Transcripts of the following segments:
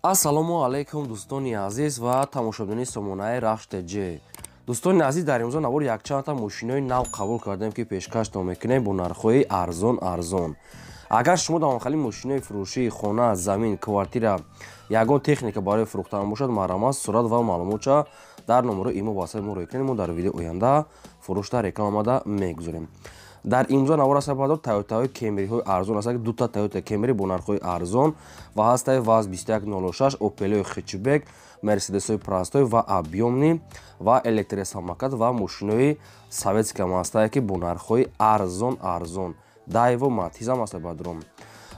Ассалому алайкум, дӯстони азиз ва тамошобинони сомонаи Рахш ТЖ. Дӯстони азиз, дар имрӯза навор якчандта мошинои нав қабул кардем, ки пешкаштон мекунем бо нархҳои арзон арзон. Агар шумо дар махали мошинои фурӯшии хона, замин, квартира, ягон техника барои фурӯхтан бошад, марҳамат, сурат ва маълумотша дар номерои имо васаи мо рӯй кунед. Мо дар видеои оянда фурӯшта рекламада мегузорем. Дар имрӯза навор аст бадор Тойотаҳои Кемриҳои арзон аст, дута Тойота Кемри бо нархҳои арзон ва ҳастаи ВАЗ 2106, Опелои хэтчбек, Мерседесҳои простой ва объёмный ва электросамокат ва мошинои советский ам ҳастае, ки бо нархҳои арзон арзон. Дайво, Матизам аст бадром.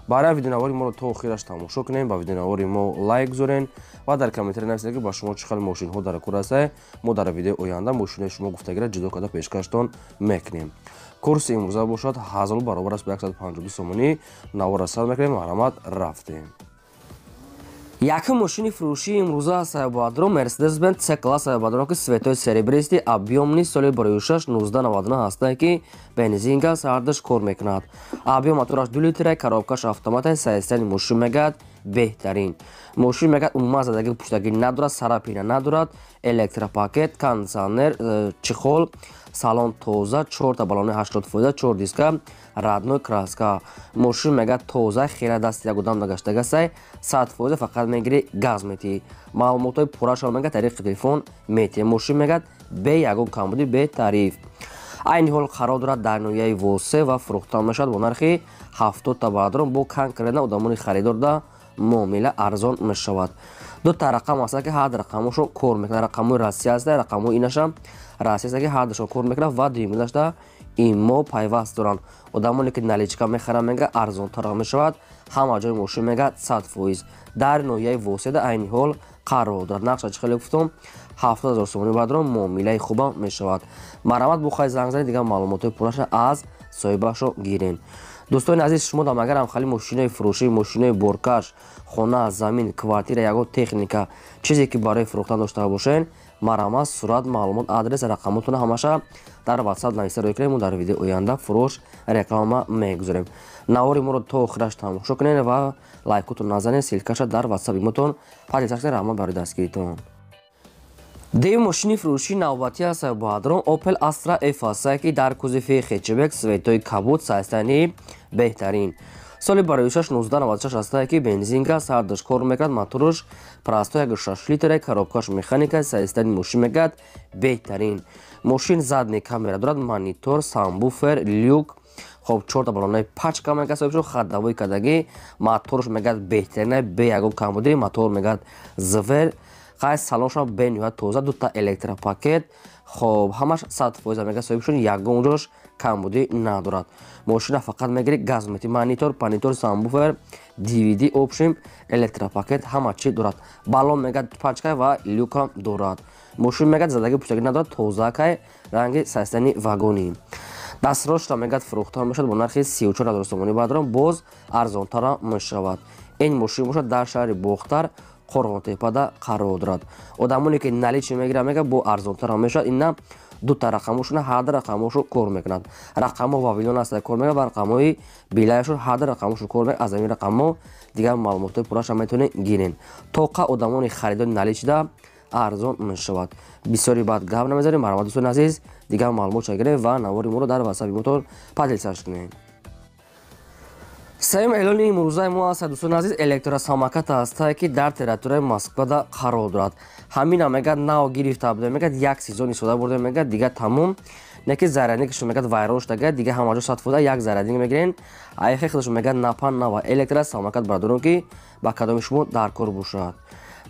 Барои видеонавори моро то охираш тамошо кунем, ба видеонавори мо лайк гузорен ва дар комментария нависед, ки ба шумо чӣ хел мошинҳо дар кор ҳастае. Мо дар видеои оянда мошинои шумо гуфтагиро ҷудо карда пешкаштон мекунем. Курси имрӯза бошад 1000 баробар аст ба 152 сомонӣ. Навора сар мекунем, марҳамат, рафтем. Якум мошини фурӯшии имрӯза аст Сайбадро Mercedes-Benz C класс Сайбадро, ки цветои серебристый, объёмный, соли 2006, 1999 ҳастае, ки бензин, газ ҳардаш кор мекунад. Объём мотораш 2 литра, коробкаш автомата, состояние мошин мегӯяд беҳтарин. Мошин мегӯяд умуман задаги пуштагӣ надорад, царапина надорад, электропакет, кондиционер, чехол, салон тоза, чорта баллони 80%, чор диска, родной краска. Мошин мегӯяд тоза, хела дасти як одам нагаштагасай, 100%, фақат мегири, газ метиҳӣ. Маълумотҳои пуррашро мегӯяд тариқи телефон метиҳӣ. Мошин мегӯяд бе ягон камбудӣ, бе тариф. Айни ҳол қарор дорад дар ноҳияи Восе ва фурӯхта мешавад бо нархи 70 та бародарон. Бо конкретно одамони харидорда муомила арзон мешавад. Дута рақам аст, ки ҳар рақамошо кор мекунад. Рақамҳои Россия аст, рақамҳои инаша Россия аст, ки ҳардашон кор мекунад ва дуюминашда имо пайваст доранд. Одамоне ки наличка мехаранд, мега арзонтар мешавад. Ҳама ҷои мошин мега 100%. Дар ноҳияи Воседа айни ҳол қарор дорад. Нақша чӣ хеле гуфтум, 70 000 сомонӣ бадрон муомилаи хубам мешавад. Марҳамат, бухай занг занед, дигар маълумотҳои пурраша аз соҳибашо гирен. Дӯстони азиз, шумо дам агарам хали мошинои фурӯшӣ, мошинои боркаш, хона, замин, квартира, ягон техника, чизе ки барои фурӯхтан дошта бошед, марҳамат, сурат, маълумот, адрес, рақамотона ҳамаша дар WhatsApp нависта рӯй кунед. Мо дар видеои оянда фурӯш реклама мегузорем. Навори моро то охираш тамошо кунед ва лайкотон назанед, ссылкаша дар WhatsApp имотон поделиться кунед. Раҳмат барои дастгиритон. Дуюм мошини фурӯшии навбатӣ аст бадрон Opel Astra F ҳастае, ки дар кузови хэтчбек, цветои кабуд, состояние беҳтарин. Соли 2006, 1996 ҳастае, ки бензин, газ ҳардаш кор мекунад, мотораш простой 1,6 литра, коробкаш механика, состояние мошин мегӯяд беҳтарин. Мошин задний камера дорад, монитор, сабвуфер, люк, хоб, чорта баллонаи пачка мегӯяд соҳибшо ходовой кардагӣ, мотораш мегӯяд беҳтарина, бе ягон камбудӣ, мотор мегӯяд звер. Хай, салоншам бениҳоят тоза, дута электропакет, хоб, ҳамаш 100% мегӯяд соҳибшон, ягон ҷош камбудӣ надорад. Мошина фақат мегири, газ мети. Монитор, панитор, сабвуфер, DVD, общем, электропакет, ҳама чи дорад. Баллон мегӯяд пачка ва люкам дорад. Мошин мегӯяд задаги пуштагӣ надорад, тозакай, ранги состояние вагони. Дастрошта мегӯяд фурӯхта мешавад бо нархи 34 000 сомонӣ бадрон, боз арзонтара мешавад. Ин мошин бошад дар шаҳри Бохтар, Қорғонтепада қарор дорад. Одамоне ки наличный мегиранд, мегӯяд бо арзонтара мешавад. Ина дута рақамошона, ҳарда рақамошо кор мекунад. Рақамҳо Вавилон аст, кор мекунад ва рақамҳои Билайшо, ҳарда рақамошо кор мекунад. Аз ҳамин рақамҳо дигар маълумотҳои пурраша метавонед гирен. Тоқа одамони харидори наличныйда арзон мешавад. Бисёри баъд гап намезанем. Марҳамат, дӯстони азиз, дигар маълумотша гирем ва навори моро дар ватсапи мотон поделиться кунем. Сеюм эълони имрӯзаи мо аст, дӯстони азиз, электросамокат ҳастае, ки дар территорияи Москвада қарор дорад. Ҳамина мегӯяд нав гирифта будем, мегӯяд як сезон истода бурдем, мегӯяд дигар тамом, не ки зарядникашо мегӯяд вайрон шуда, дигар ҳама ҷо 100% як зарядник мегирен. Айхе худашо мегӯяд напан нава электросамокат бардорем, ки ба кадоми шумо дар кор бошад.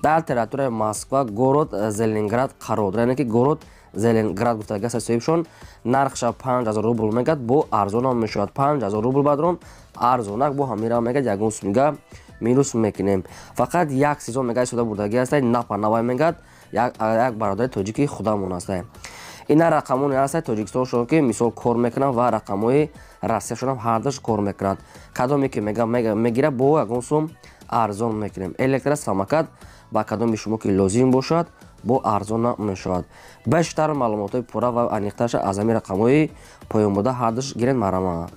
Дар территорияи Москва, город Зеленград қарор дорад, яъне ки город Зеленград гуфтага соҳибшон. Нархша 5000 рубл мегӯяд, бо арзонам мешавад. 5000 рубл бадрон, арзонак, бо ҳамира мегӯяд ягон сумига минус мекунем. Фақат як сезон мегӯяд истода бурдагӣ ҳастай, напа навай, мегӯяд як бародари тоҷики худамон ҳастай. Ина рақамоне ҳастай Тоҷикистоншон, ки мисол кор мекунанд, ва рақамҳои Россияшонам ҳардаш кор мекунанд. Кадоме ки мегира, бо ягон сум арзон мекунем. Электросамокат ба кадоми шумо ки лозим бошад, бо арзон мешавад. Бештар маълумотҳои пурра ва аниқтарша аз ҳамин рақамҳои поёнбуда ҳардаш гиред, марҳамат.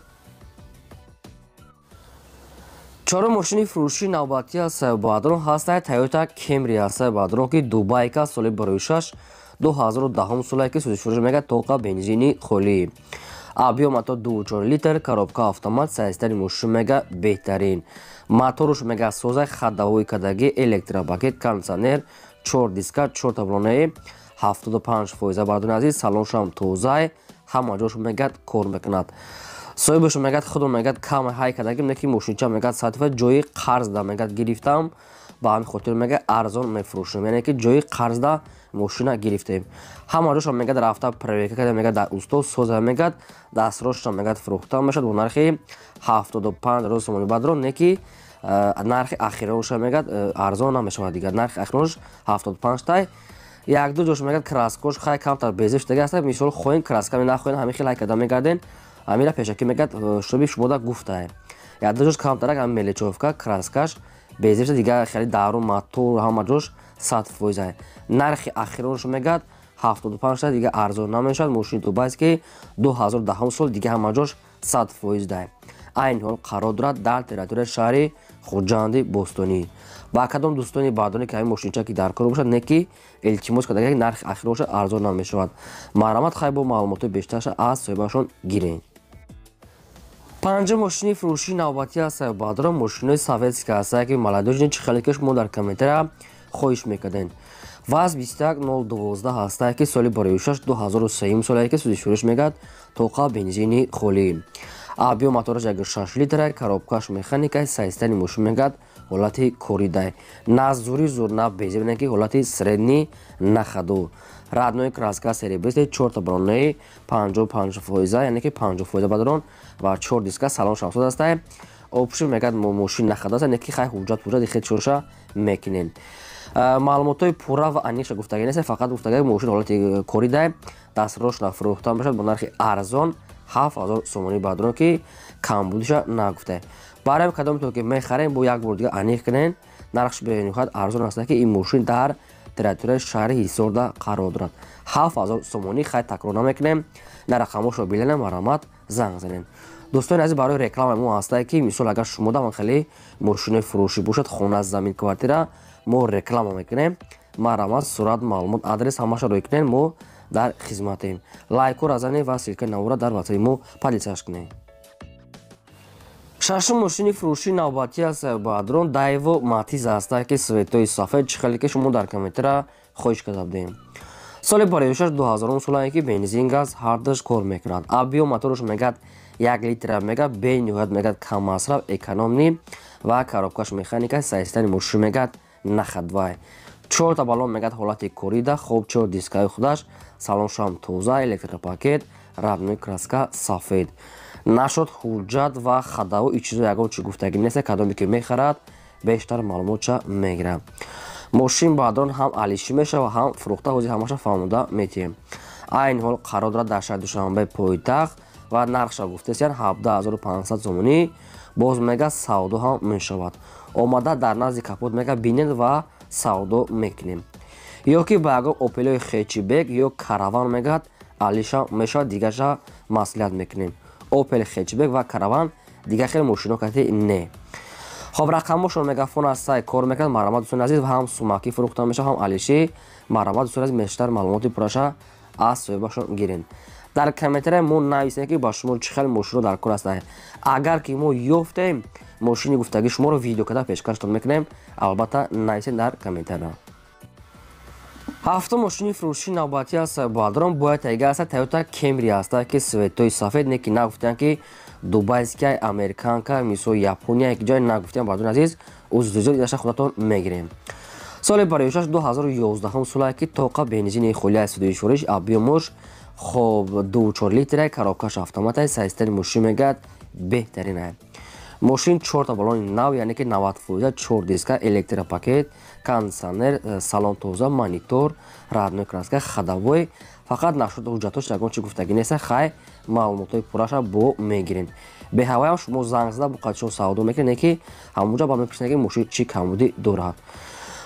Чорум мошини фурӯшии навбатӣ аст баъдрон ҳастад Toyota Camry аст баъдрон, ки Дубайка соли 2006 2010 соле ки сӯзишфурӯш мегӯяд тоқа бензини холӣ. Объём мотор 2,4 литр, коробка автомат, состояние мошин мега беҳтарин. Моторуш мега созай, ходовой кадаги, электропакет, кондиционер, 4 диска, 4 таблонаи 75% бардони азиз, салоншам тозай, ҳама ҷош мегӯяд кор мекунад. Соҳибаш мегӯяд худо мегӯяд кам ҳай кардагим, не ки мошинча мегӯяд сатифа ҷои қарзда мегӯяд гирифтам, ба ҳамин хотир мегӯяд арзон мефурӯшем, яъне ки ҷои қарзда мошина гирифтем. Ҳама ҷоша мегӯяд рафта проверка карда мегӯяд дар усто соза мегӯяд дастрочно мегӯяд фурӯхта мешавад бо нархи 75 000 сомонӣ бадрон, не ки нархи ахиронша мегӯяд арзон намешавад, дигар нархи ахиронш 75 тай. Як ду ҷош мегӯяд краскош хай камтар безеб шудаги аст, мисол хоҳем краска нахоҳем ҳамин хел ҳай карда мегарден, ҳамира пешакӣ мегӯяд шуби шумода гуфтае. Як ду ҷош камтарак ҳам мелочёвка краскаш безеб шуда, дигар хеле дару мотор ҳама ҷош 100%. Нархи ахиронш мегӯяд 75 та, дигар арзон намешавад. Мошини дубайский 2010 сол, дигар ҳама ҷош 100% дай. Айни ҳол қарор дорад дар территорияи шаҳри Хуҷанди Бостонӣ. Ба кадом дӯстони баъдоне ки ҳамин мошинча ки дар кор бошад, не ки илтимос карда ки нархи ахиронша арзон намешавад. Марҳамат хай бо маълумотҳои бештарша аз соҳибашон гирем. Панҷум мошини фурӯшии навбатӣ аст баъдро мошинои советский аст ки молодёжный, чӣ хеле ки шумо дар комментария хоҳиш мекардед. ВАЗ 21012 ҳастае ки соли 2006 2003 соле ки сӯзишфурӯш мегӯяд тоқа бензини холӣ. Объём мотораш 1,6 литра, коробкаш механика, состояние мошин мегӯяд ҳолати коридай. На зури зур, на безеб, не ки ҳолати средний на ходу. Родной краска серебристый, 4 баллонаи 55%, яъне ки 50% бадрон ва 4 диска, салон шамсоз астае. Общем мегӯяд мошин на ходу аст, не ки хай ҳуҷҷат пуҷҷат хел чорша мекунен. Маълумотҳои пурра ва аниқша гуфтагӣ нест, фақат гуфтагӣ мошин ҳолати коридай, дастрочно фурӯхта мешавад бо нархи арзон 7000 сомонӣ бадрон, ки камбудиша нагуфта. Барои кадомтон ки мехарем бо як бор дигар аниқ кунен, нархш бениҳоят арзон аст, ки ин мошин дар территорияи шаҳри Ҳисорда қарор дорад. 7000 сомонӣ, хай такрор намекунем, на рақамошро биленем, марҳамат занг занем. Дӯстони азиз, барои рекламаи мо ҳастае ки мисол агар шумо даман хеле мошинои фурӯшӣ бошад, хона, замин, квартира, мо реклама мекунем. Марҳамат сурат, маълумот, адрес ҳамаша рӯй кунем, мо дар хизматем. Лайкҳоро занед ва ссылкаи навора дар ватсапи мо поделиться кунед. Шашум мошини фурӯшии навбатӣ аст баъдрон Дайво Матиз аст ки цветои сафед, чӣ хеле ки шумо дар комментария хоҳиш карда будем. Соли 2006 2000 солае ки бензин газ ҳардуш кор мекунад. Объём мотораш мегӯяд 1 литра мегӯяд бениҳоят мегӯяд каммасраф, экономный ва коробкаш механика, состояние мошин мегӯяд на ходовой. 4 та баллон мегӯяд ҳолати корида, хоб 4 дискаи худаш, салоншам тоза, электропакет, родной краска сафед. Нашод ҳуҷҷат ва ходовой и чизо ягон чӣ гуфтагӣ нест, кадоме ки мехарад бештар маълумотша мегирад. Мошин баъдрон ҳам алишӣ мешавад, ҳам фурӯхта, ҳозир ҳамаша фаҳмода метиҳем. Айни ҳол қарор дорад дар шаҳри Душанбе пойтахт ва нархша гуфтесиян 17500 сомонӣ, боз мега савдо ҳам мешавад. Омада дар назди капот мега бинед ва савдо мекунем. Ё ки ба ягон Опелои хэтчбек ё Караван мегӯяд алиша мешавад, дигарша маслиҳат мекунем. Опел хэтчбек ва Караван, дигар хеле мошино кати не. Хоб рақамошон мегафон аст, сай кор мекунад. Марҳамат дӯстони азиз, ҳам сумакӣ фурӯхта мешавад, ҳам алишӣ. Марҳамат дӯстони азиз, бештар маълумоти пурраша аз соҳибашон гирен. Дар комментария мо нависем ки ба шумо чӣ хел мошино дар кор аст. Агар ки мо ёфтем мошини гуфтагии шуморо видео карда пешкаштон мекунем, албатта нависем дар комментария. Ҳафтум мошини фурӯшии навбатӣ аст баъдрон бояд тайга аст Toyota Camry аст ки цветои сафед, не ки нагуфтанд ки дубайская, американка, мисол Япония, як ҷой нагуфтем баъдрон азиз, уззӯзӯ идаша худатон мегирем. Соли 2006 2011 соле ки тоқа бензини холӣ аст судишуриш, объёмош хоб 2,4 литра, коробкаш автомат аст, состояние мошин мегӯяд беҳтарин аст. Мошин 4 та баллони нав, яъне ки 90%, 4 диска, электропакет, кондиционер, салон тоза, монитор, родной краска, ходовой. Фақат нашуд ҳуҷҷатош ягон чи гуфтагӣ нест, хай маълумотҳои пурраша бо мегирем. Беҳаваям шумо занг зада бо қадшон савдо мекунед, не ки ҳамонҷо ба мепурсед ки мошин чӣ камбудӣ дорад.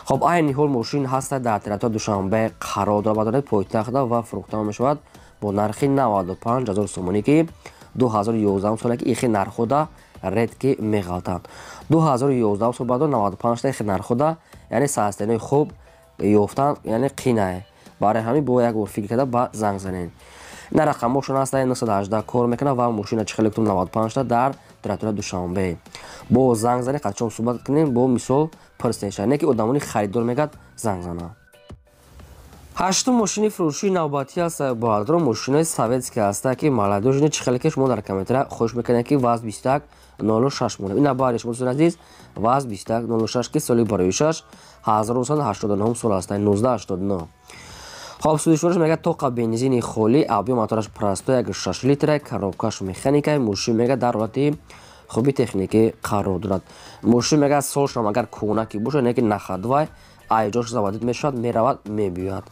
Хоб айни ҳол мошин ҳаста дар территорияи Душанбе қарор дорад, бадоред пойтахтда ва фурӯхта мешавад бо нархи 95000 сомонӣ, ки 2011 соле ки ихи нархҳода редки меғалтанд. 2011 сол баъдо 95 та нархода, яъне состояниеи хуб ёфтан, яъне қинае. Барои ҳамин бо як бор фикр карда ба занг занед. Ина рақамҳошон ҳаст, 918 кор мекунад ва мошина чӣ хеле гуфтам 95 та дар территорияи Душанбе. Бо занг занед, қадчон суҳбат кунем, бо мисол пурсеша. Не ки одамони харидор мегӯяд занг занад. Ҳаштум мошини фурӯшии навбатӣ аст, бародарон, мошинаи советский ҳаста, ки молодёжный, чӣ хеле ки шумо дар комментария хоҳиш мекунед, ки ВАЗ 2106 монем. Ина баъди шумо, дӯстони азиз, ВАЗ 2106, ки соли бароишаш 1989 сол аст, 1989. Хоб, судишвораш мегӯяд тоқа бензини холӣ, объём мотораш простой 1,6 литра, коробкаш механика. Мошин мегӯяд дар ҳолати хуби техникӣ қарор дорад. Мошин мегӯяд солшам агар кӯҳна ки бошад, не ки нахадвай, айҷош заводить мешавад, меравад, мебиёяд.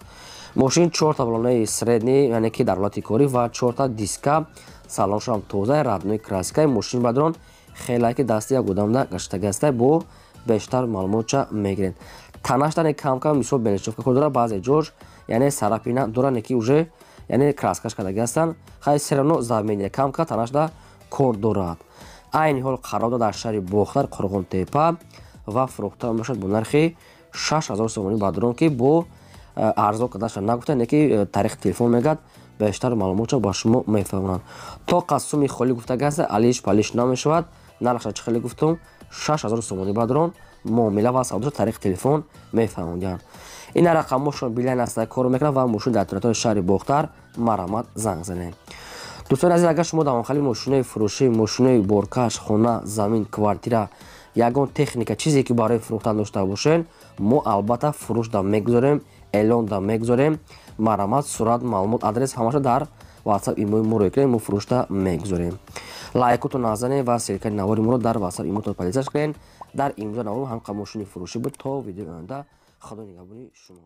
Мошин чорта балонаи средний, яъне ки дар ҳолати корӣ, ва чорта диска, салоншам тоза, родной краскаи. Мошин бадрон хеле ки дасти як одамда гаштагаста, бо бештар маълумотча мегиред. Танаштане кам-кам мисол бенечовка кор дорад, баъзе ҷош яъне царапина дорад, не ки уже яъне краскаш кардаги ҳастанд, хай всё равно замения кам-кам танашда кор дорад. Айни ҳол қарор дорад дар шаҳри Бохтар, Қурғонтепа, ва фурӯхта мешавад бо нархи 6000 сомонӣ, бародарон, ки бо арзон кардаша нагуфта, не ки таърихи телефон мегӯяд, бештар маълумотча ба шумо мефаҳмонанд. То қасуми холӣ гуфтагаста, алиш палиш намешавад. Нархша чӣ хеле гуфтум, 6000 сомонӣ, бародарон, муомила ва савдоша тариқи телефон мефаҳмондиҳанд. Ина рақамҳошон билайн аста кор мекунад ва мошин дар территорияи шаҳри Бохтар, марҳамат, занг занед. Дӯстони азиз, агар шумо давомхали мошинои фурӯшӣ, мошинои боркаш, хона, замин, квартира, ягон техника, чизе ки барои фурӯхтан дошта бошед, мо албатта фурӯшда мегузорем, эълонда мегузорем. Марҳамат, сурат, маълумот, адрес ҳамаша дар WhatsApp имои мо рӯй кунед, мо фурӯшда мегузорем. Лайкотон назанед ва ссылкаи навори моро дар WhatsApp имотон поделиться кунед. Дар имрӯза навор ҳамқа мошини фурӯшӣ буд. То видеои оянда, Худо нигаҳбони шумо.